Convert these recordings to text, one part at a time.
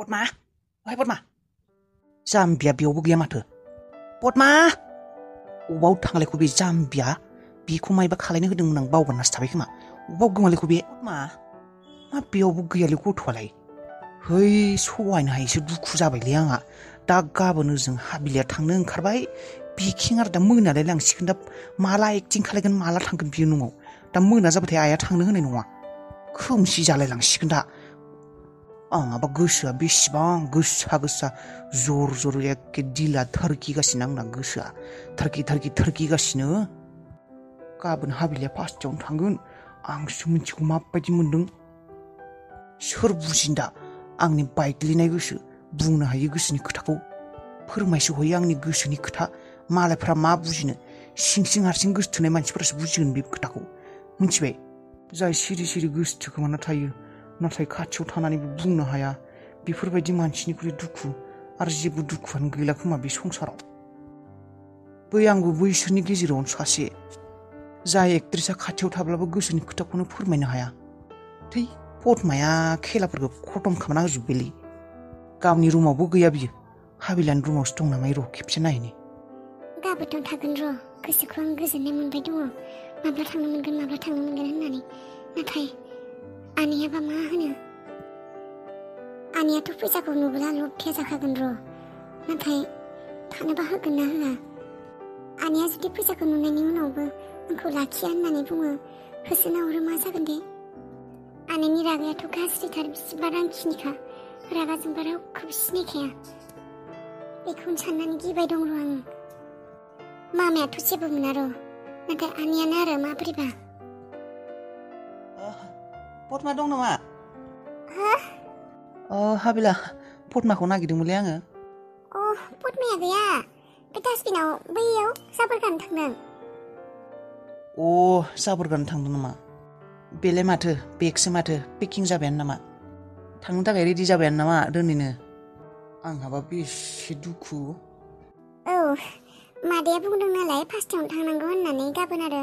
पदमा ओइ पदमा जाम्बिया बेयावबो गैया माथो पदमा अबाव थांलायखो बे जाम्बिया बेखौ मायबा खालायनो होदोंमोन आं बावगारनासो थाबाय खोमा अबाव गोमालायखो बे पदमा मा बेयावबो गैयालै गथ'आलाय है सहायनो हायैसो दुखु जाबायलै आंहा दा गाबोन ओजों हाबिलिया थांनो ओंखारबाय बिखिं आरो दा मोनालाय लांसिगोन दा माला एक्टिं खालायगोन माला थांगोन बियो न'आव दा मोना जाबाथाय आइया थांनो होनाय नङा खोमसि जालाय लांसिगोन दा आंहाबा गोसोआ बेसेबां गोसा जर जर एखे दिला थरकिगासिनो आंना गोसोआ थरकिगासिनो गाबोन हाबिलिया पासथायावनो थांगोन आंसो मिथिगौ माबायदि मोनदों सोर बुजिन दा आंनि बायग्लिनाय गोसो बुंनो हायो गोसोनि खोथाखौ फोरमायसो हयो आंनि गोसोनि खोथा मालायफ्रा मा बुजिनो सिं हारसिं गोसो थोनाय मानसिफोरासो बुजिगोन बे खोथाखौ मिथिबाय जाय सिरि गोसो थोखोमाना थायो नाथाय खाथियाव थानानैबो बुंनो हाया बेफोरबायदि मानसिनिख्रुइ दुखु आरो जेबो दुखुआनो गैला खोमा बे संसाराव बै आंबो बैसोरनि गेजेरावनो सासे जाय एक्ट्रेसा खाथियाव थाब्लाबो गोसोनि खोथाखौनो फोरमायनो हाया थै पदमाया खेलाफोरखौ खतम खालामना होजोब्बायलै गावनि रुमावबो गैया बियो हाबिलानि रुमावसो दं नामा र' खेबसे नायनि गाबोन थागोन र' गोसोखौ आं गोजोननाय मोनबाय दङ माब्ला थांनो मोनगोन होननानै नाथाय आनैयाबा मा होनो आनैयाथ' फैसाखौ नुब्ला ल'थाया जाखागोन र' नाथाय थानोबा होगोन ना होआ आनैया जुदि फैसाखौ नुनायनि उनावबो आंखौ लाखिया होननानै बुङो होसोना हरो मा जागोन दे आनैनि रागायाथ' गाज्रिथार बिसिबा रांखिनिखा रागा जोंबा रावखौबो सिनायखाया बेखौनो साननानै गिबाय दं र' आङो मामायाथ' जेबो मोना र' नाथाय आनैयानो आरो माबोरैबा पदमा दं नामा हाबिला पदमाखौ नागिरदोंमोनलै आङो पदमाया गैया बे डास्टबिनाव बैयाव जाबोर गारनो थांदों जाबोर गारनो थांदों नामा बेलाय माथो बेगसो माथो पेकिं जाबायानो नामा थांनो थाखाय रेडि जाबायानो नामा दोनैनो आंहाबा बेसे दुखु मादैया बुंदों नालाय पासथायावनो थांनांगौ होननानै गाबोन आरो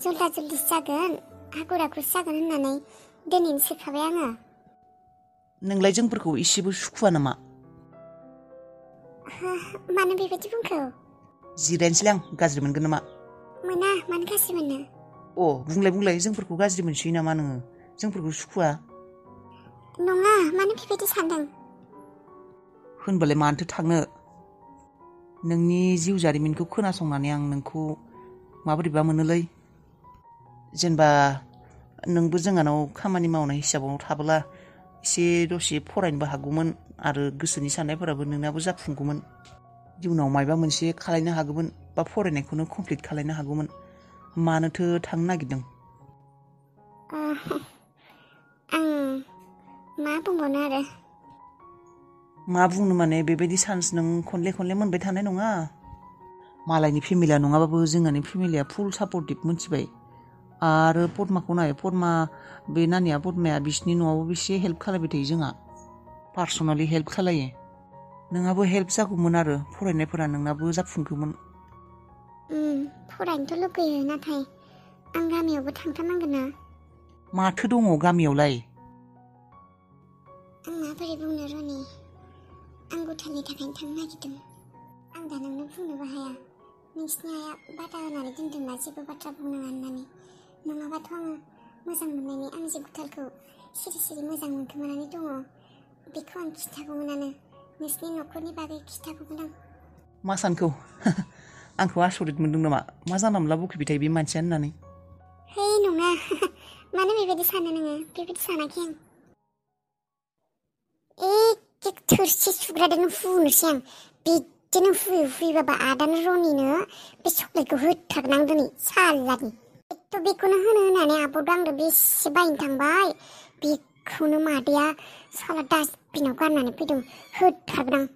जल्दा जल्दिसो जागोन हाखुर जागोन होननानै दिनैनो सोखाबाय आङो नोंलाय जोंफोरखौ एसेबो सुखुवा नामा मानो बेबायदि बुंखो जिरायनोसैलाय आं गाज्रि मोनगोन नामा मोना मानो गाज्रि मोननो बुंलाय जोंफोरखौ गाज्रि मोनसै नामा नोङो जोंफोरखौ सुखुवा नङा मानो बेबायदि सानदों होनबालाय मानोथो थांनो नोंनि जिउ जारिमिनखौ खोनासंनानै आं नोंखौ माबोरैबा मोनोलै जेनेबा नोंबो जोंहानाव खामानि मावनाय हिसाबाव थाबोला एसे दसे फरायनोबो हागौमोन आरो गोसोनि साननायफोराबो नोंनाबो जाफुंगौमोन इयुनाव मायबा मोनसे खालायनो हागौमोन बा फरायनायखौनो कमप्लिट खालायनो हागौमोन मानोथो थांनो नागिरदों आं मा बुंबावनो आरो मा बुंनो माने बेबायदि चान्स नों खनले मोनबाय थानाय नङा मालायनि फेमिलिया नङाबाबो जोंहानि फेमिलिया फुल सापर्टिभ मोनथिबाय आरो पदमाखौ नाय पदमा बे नानिया पदमाया बिसिनि न'आवबो बेसे हेल्प खालायबाय थायो जोंहा पार्सनेलि हेल्प खालायो नोंहाबो हेल्प जागौमोन आरो फरायनायफोरा नोंनाबो जाफुंगौमोन फरायनोथ' लुगैयो नाथाय आं गामियावबो थांथारनांगोन ना माथो दङ गामियावलाय आं माबोरै बुंनो रनि आं गथानि थाखायनो थांनो नागिरदों आं दा नोंनो बुंनोबो हाया नोंसिनि आइया बादा होनानै दोनदोंना जेबो बाथ्रा बुंनाङा होननानै नङाबाथ' आङो मोजां मोननायनि आं जे गुथालखौ सिरि मोजां मोनखोमानानै दङ बेखौ आं खिन्थागौमोनानो नोंसिनि न'खरनि बागै खिन्थागौमोन आं मा सानखौ आंखौ आसरित मोनदों नामा मा जानला बुखिबाय थायो बे मानसिया होननानै है नङा मानो बेबायदि सानो नोङो बेबायदि सानाखै आं एखे थोरसि सुग्राजोंनो फुनोसै आं बिदिनो फुयोबाबा आदानो रनिनो बे चक्लेटखौ होथारगोन आं दिनै सालानि एथ' बेखौनो होननानै आब'द आंनो बेसे बायनो थांबाय बेखौनो मादैया साला डास्टबिनाव गारनानै फैदों होथारगोन आं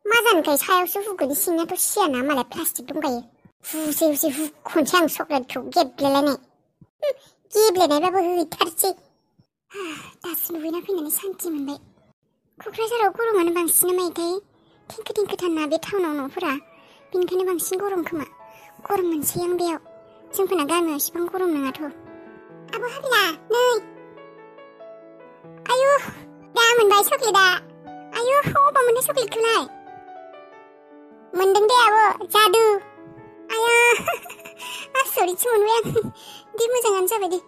मा जानोखाय सायावसो हुगोन सिंनाथ' सियाना मालाय प्लास्टिक दंखायो हुसे हुख'नोसै आं चक्लेटखौ गेब्लेनायबाबो हैथारसै दासो दुगैना फैनानै सान्थि मोनबाय क'क्राझाराव गरमानो बांसिन मायोथाय थेंखोथानना बे टाउनाव न'फोरा बेनिखायनो बांसिन गरम खोमा गरम मोनसै आं बेयाव जोंफोरना गामियाव एसेबां गरम नङाथ' आब' हाबिला नै आयु दा मोनबाय चक्लेटआ आयु लाबोनो चकलेटखौलाय? मोनदों दे आब' जादु। आया आसरितसो मोनबाय आं। दे मोजाङानो जाबाय दे।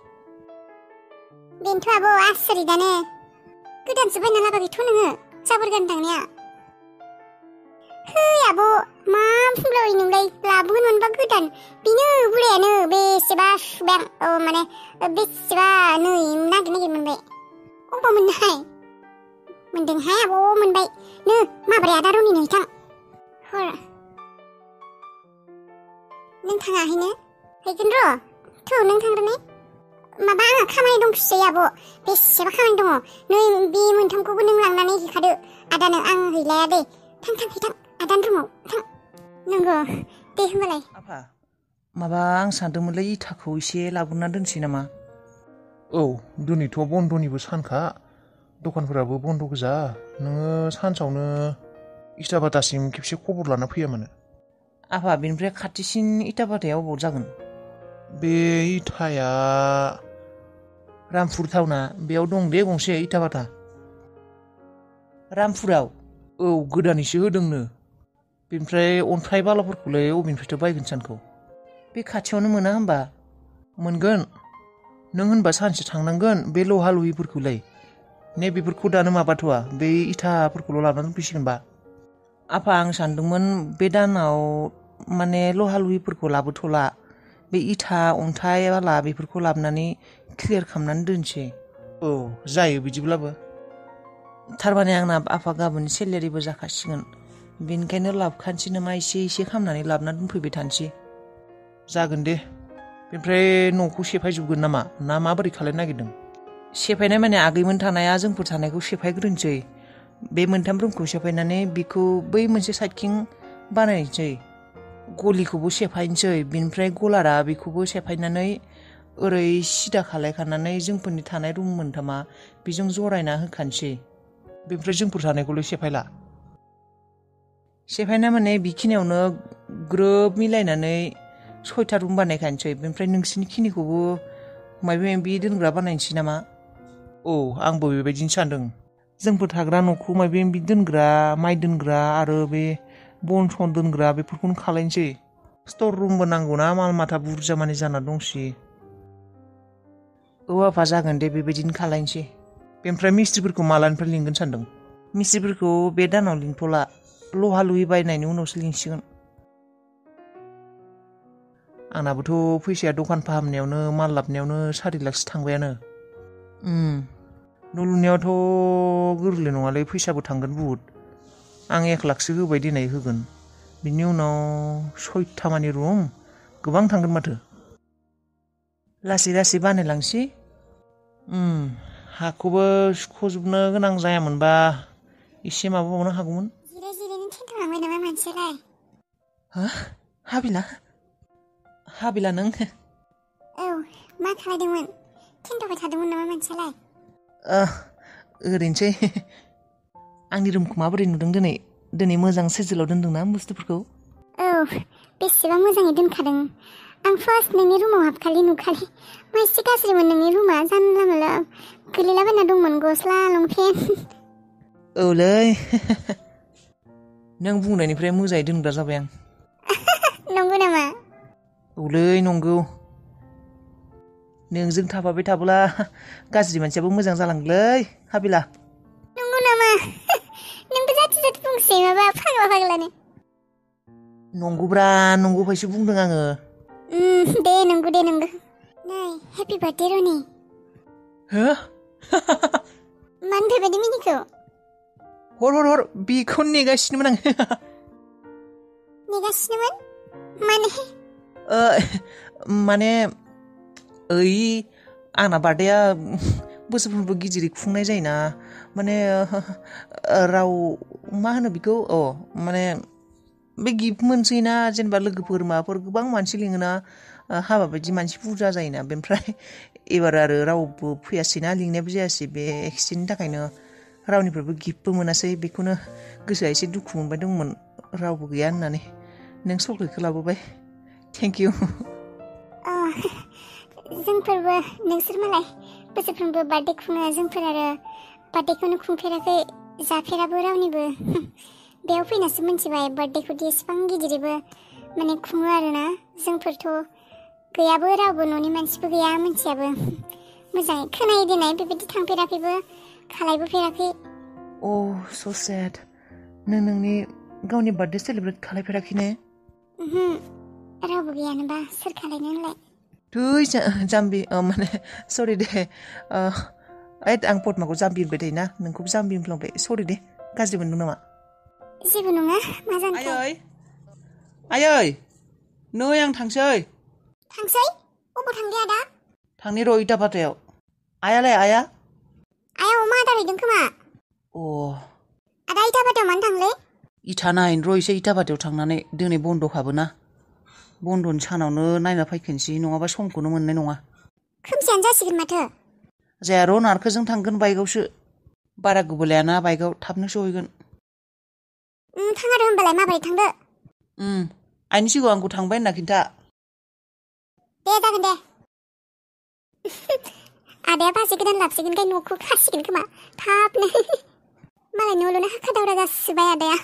बेनोथ' आब' आसरितआनो। गोदानसो बायना लाबोयाखैथ' नोङो जाबोर गारनो थांनाया? है आब' मा बुंलाबायो नोंलाय? लाबोगोन मोनबा गोदान। बेनो बुरायानो बेसेबा सुबाय आं। माने बेसेबा नै नागिर मोनबाय। अबाव मोननाय? मोनदोंहाय आब' मोनबाय। नो माबोरै आदा रनि नोंथां हर। नों थाङाहैनो? हैगोन र'। थौ नों थांग्रोनाय। माबा आंहा खामानि दंखिसै आब'। बेसेबा खामानि दङ। नै बे मोनथामखौबो नों लांनानै हैखादो आदानो। आं हैलाया दे। थां हैथां आदानि रुमाव थां। नंगौ दे होमबालाय। आफा माबा आं सानदोंमोनलै इथाखौ एसे लाबोना दोनसै नामा? औ दिनैथ' बन्दनिबो सानखा दखानफोराबो बन्द गोजा। नोङो सानसेयावनो इटा भातासिम खेबसे खबर लाना फैया मानो? आफा बेनिफ्राय खाथिसिन इटा भाताया अबाव जागोन? बे इटाया रामपुर टाउना बेयाव दं दे गंसे इटा भाता। रामपुराव? औ गोदानैसो होदोंनो। बेनिफ्राय अन्थाइ बालाफोरखौलाय अबेनिफ्रायथो बायगोन सानखौ? बे खाथियावनो मोना होमबा? मोनगोन। नों होनबा सानसे थांनांगोन। बे लहा लहिफोरखौलाय ने बेफोरखौ दानो माबाथ'वा, बे इटाफोरखौल' लानानै फैसिगोनबा। आफा आं सानदोंमोन बे दानाव माने लहा लहिफोरखौ लाबोथ'ला, बे इटा अन्थाइ बाला बेफोरखौ लाबोनानै क्लियार खालामनानै दोनसै। औ जायो बिदिब्लाबो। थारमाने आंना आफा गाबोन सेलेरिबो जाखासिगोन, बेनिखायनो लाबोखानोसै नामा एसे खालामनानै लाबोना दोनफैबाय थानोसै। जागोन दे। बेनिफ्राय न'खौ सेफायजोबगोन नामा ना माबोरै खालायनो नागिरदों? सेफायनाय माने आगैमोन थानाया जोंफोर थानायखौ सेफायग्रोनोसै। बे मोनथाम रुमखौ सेफायनानै बेखौ बै मोनसे साइडथिं बानायनोसै। गलिखौबो सेफायनोसै, बिनिफ्राय गलारा बेखौबो सेफायनानै ओरै सिदा खालायखानानै जोंफोरनि थानाय रुम मोनथामा बेजों जरायना होखानोसै। बेनिफ्राय जोंफोर थानायखौलाय सेफायला? सेफायना माने बेखिनियावनो ग्रोब मिलायनानै 6टा रुम बानायखानोसै। बेनिफ्राय नोंसिनि खिनिखौबो माबा माबि दोनग्रा बानायनोसै नामा? औ आंबो बेबायदिनो सानदों। जोंफोर थाग्रा न'खौ माबा माबि दोनग्रा, माइ दोनग्रा आरो बे बन सन दोनग्रा बेफोरखौनो खालायनोसै। स्टर रुमबो नांगौना, माल माथा बुरजा मानि जाना दंसै। औ आफा जागोन दे बेबायदिनो खालायनोसै। बेनिफ्राय मिस्ट्रिफोरखौ मालानिफ्राय लिंगोन सानदों? मिस्ट्रिफोरखौ बे दानाव लिंथ'ला, लहा लहि बायनायनि उनावसो लिंसिगोन। आंनाबोथ' फैसाया दखान फाहामनायावनो माल लाबनायावनो 4 लाखसो थांबायानो। न' लुनायावथ' गोरलै नङालै, फैसाबो थांगोन बुहुद। आं 1 लाखसो होबाय, देनाय होगोन। बिनि उनाव 6टा मानि रुम, गोबां थांगोन माथो। लासै लासै बानायलांसै। हाखौबो सुख'जोबनो गोनां जायामोनबा एसे माबाबावनो हागौमोन। जिरायनो थिनथ'लांबाय नामा मानसियालाय? हा? हाबिला नों? औ मा खालायदोंमोन? थिनथ'बाय थादोंमोन नामा मानसियालाय? ओरैनोसै। आंनि रुमखौ माबोरै नुदों दिनै मोजां सिजिलाव दोनदोंना बुस्थुफोरखौ? औ बेसेबा मोजाङै दोनखादों। आं फार्स्ट नोंनि रुमाव हाबखालि नुखालि मा एसे गाज्रिमोन नोंनि रुमा, जानला मोनला गोलैलाबायना दंमोन गस्ला लंपेन्ट। औलै नों बुंनायनिफ्राय मोजाङै दोनग्रा जाबाय आं। नंगौ नामा? औलै नंगौ। नोंजों थाफाबाय थाब्ला गाज्रि मानसियाबो मोजां जालांगोनलै हाबिला। नंगौ नामा? नोंबो जाथि बुंसै माबा फाग्लानो। नंगौब्रा, नंगौखायसो बुंदों आङो। दे नंगौ दे नंगौ। नै हेपि बार्थडे रनि। हो? मानो बेबायदि मिनिखो? हर बेखौ नेगासिनोमोन आं। नेगासिनोमोन? माने? माने ओइ आंना बार्थडेया बोसोरफ्रोमबो गिदिरै खुंनाय जायोना, माने मा होनो बेखौ, माने बे गिफ्ट मोनसैना, जेनेबा लोगोफोर माबाफोर गोबां मानसि लिङोना, हाबा बायदि मानसि बुरजा जायोना। बेनिफ्राय एबार आरो रावबो फैयासैना, लिंनायबो जायासै। बे एक्सिडेन्टनि थाखायनो रावनिफ्रायबो गिफ्टबो मोनासै। बेखौनो गोसोआ एसे दुखु मोनबाय दंमोन रावबो गैया होननानै। नों चकलेटखौ लाबोबाय, थेंक इउ। जोंफोरबो नोंसोर मालाय बोसोरफ्रोमबो बार्थडे खुङो, जोंफोर आरो बार्थडेखौनो खुंफेराखै। जाफेराबो रावनिबो बेयाव फैनासो मिन्थिबाय बार्थडेखौ दि एसेबां गिदिरैबो माने खुङो आरोना जोंफोरथ' गैयाबो रावबो न'नि मानसिबो गैया मिन्थियाबो मोजाङै खोनायो देनाय बेबायदि थांफेराखैबो खालायबोफेराखै स' सेड नों नोंनि गावनि बार्थडे सेलिब्रेट खालायफेराखैने रावबो गैयानोबा सोर खालायनो होनलाय थै जाम्बि माने सरि दे आं पद्माखौ जाम्बि होनबाय थायोना नोंखौबो जाम्बि होनफ्लांबाय सरि दे गाज्रि मोनदों नामा जेबो नङा मा जानोथाय आयै नै आं थांसै अबाव थांदे आदा थांनि र' इटाभाटायाव आयालाय आया अमा आदार हैदों खोमा आदा इटाभाटायाव मानो थांलै इटा नायनो र' एसे इटाभाटायाव थांनानै दिनै बन्द'खाबोना बन्द'नि सानावनो नायना फैफिनसै नङाबा समखौनो मोननाय नङा खोमसियानो जासिगोन माथो जाया र' नारखोजों थांगोन बाइकआवसो बारा गोबाव लायाना बाइकआव थाबनो सहैगोन थाङ आरो होमबालाय माबोरै थांदो आइनि सिगाङाव आंखौ थांबाय होनना खिन्था दे जागोन दे आदाया बाजै गोदान लाबसिगोनखाय न'खौ खासिगोन खोमा थाबनो मालाय न' लुनो हाखा दावरा जासिबाय आदाया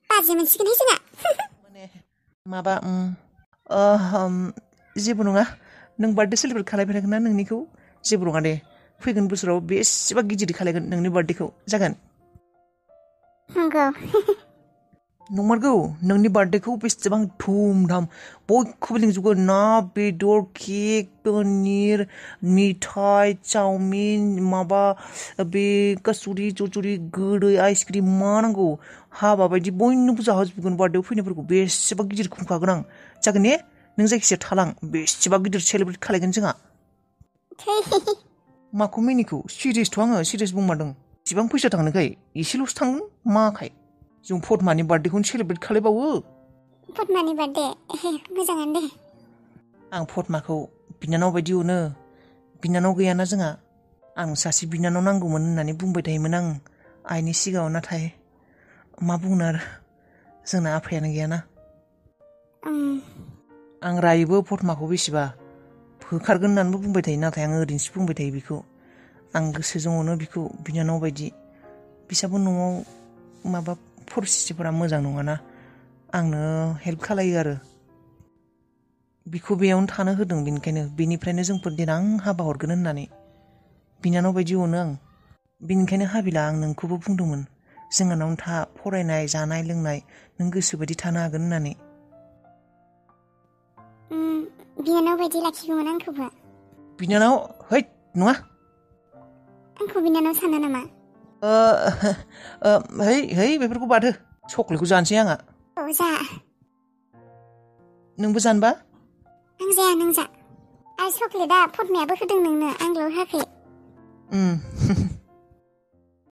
बाजै मोनसिगोनहाय जोंहा माने माबा जेबो नङा नों बार्थडे सेलिब्रेट खालायफेराखै ना नोंनिखौ जेबो नङा दे फैगोन बोसोराव बेसेबा गिदिर खालायगोन नोंनि बार्थडेखौ जागोन नंगौ नंमारगौ नोंनि बार्थडेखौ बेसेबां धुमधाम बयखौबो लिंजोबगोन ना बेदर केक पनिर मिथाइ चाउमिन माबा बे कसुरि चचुरि गोदै आइसक्रिम मा नांगौ हाबा बायदि बयनोबो जाहोजोबगोन बार्थडेआव फैनायफोरखौ बेसेबा गिदिर खुंखागोन आं जागोन ने नों जायखिजाया थालां बेसेबा गिदिर सेलिब्रेट खालायगोन जोंहा माखौ मिनिखौ सिरियासथ' आङो सिरियास बुंमारदों इसिबां फैसा थांनोखाय एसेल'सो थांगोन माखाय जों पद्मानि बार्थडेखौनो सेलिब्रेट खालायबावो पद्मानि बार्थडे मोजाङानो दे आं पद्माखौ बिनानाव बायदि अनो बिनानाव गैयाना जोंहा आं सासे बिनानाव नांगौमोन होननानै बुंबाय थायोमोन आं आइनि सिगाङाव नाथाय मा बुंनो आरो जोंना आफायानो गैयाना आं रायोबो पद्माखौ बेसेबा होखारगोन होननानैबो बुंबाय थायो नाथाय आं ओरैनोसो बुंबाय थायो बेखौ आं गोसोजों अनो बिखौ बिनानाव बायदि बिसाबो न'आव माबा परिस्थितिफोरा मोजां नङाना आंनो हेल्प खालायो आरो बिखौ बेयावनो थानो होदों बेनिखायनो बेनिफ्रायनो जोंफोर देनां हाबा हरगोन होननानै बिनानाव बायदि अनो आं बेनिखायनो हाबिला आं नोंखौबो बुंदोंमोन जोंहानावनो था फरायनाय जानाय लोंनाय नों गोसोबायदि थानो हागोन होननानै बिनानाव बायदि लाखिगौमोन आंखौबो बिनानाव हैद नङा आंखौ बिनानाव साना नामा है बेफोरखौ बादहो चक्लेटखौ जानोसै आंहा जा नोंबो जानोबा आं जाया नों जा आरो चक्लेटआ पद्मायाबो होदों नोंनो आंल' होआखै